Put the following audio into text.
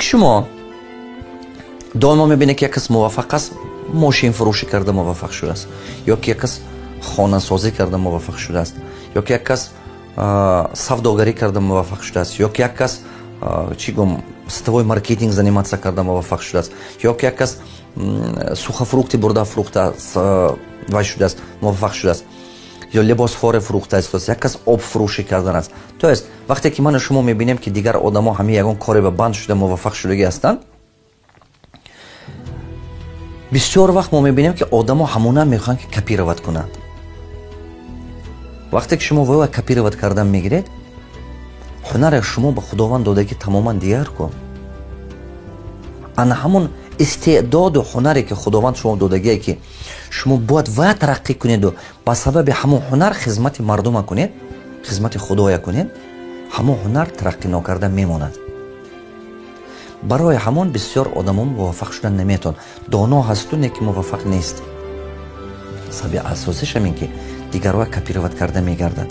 Вақте ки шумо доимо мебинед, ки як кас муваффақ аст, мошинфурӯшӣ карда муваффақ шудааст, ё ки як кас хонасозӣ карда муваффақ шудааст, ё ки як кас савдогарӣ карда муваффақ шудааст, ё ки як кас, чӣ гум, сетевой маркетинг заниматься карда муваффақ шудааст, ё ки як кас сухофрукты бурда фурӯхта вай шудааст, муваффақ шудааст, ё либосфоре фурӯхта истодааст, як кас об фурӯшӣ кардан аст. То есть вақте ки ману шумо мебинем, ки дигар одамо ҳамин ягон коре ба банд шуда муваффақ шудагӣ ҳастанд, бисёр вақт мо мебинем, ки одамо ҳамона мехоҳанд, ки копировать кунанд. Вақте ки шумо вова копировать кардан мегиред, ҳунаре шумо ба Худованд додагӣ тамоман дигар кун. Ана ҳамон истеъдоду ҳунаре, ки Худованд шумо додагие, ки шумо бояд ва тараққӣ кунеду ба сабаби ҳамон ҳунар хизмати мардума кунед, хизмати Худоя кунед, ҳамон ҳунар тараққӣ нокарда мемонад. Барои ҳамон бисёр одамо муваффақ шудан наметавон. Доно ҳасту, не ки муваффақ нест. Сабаби асосиш ҳамин, ки дигарро копировать карда мегардад.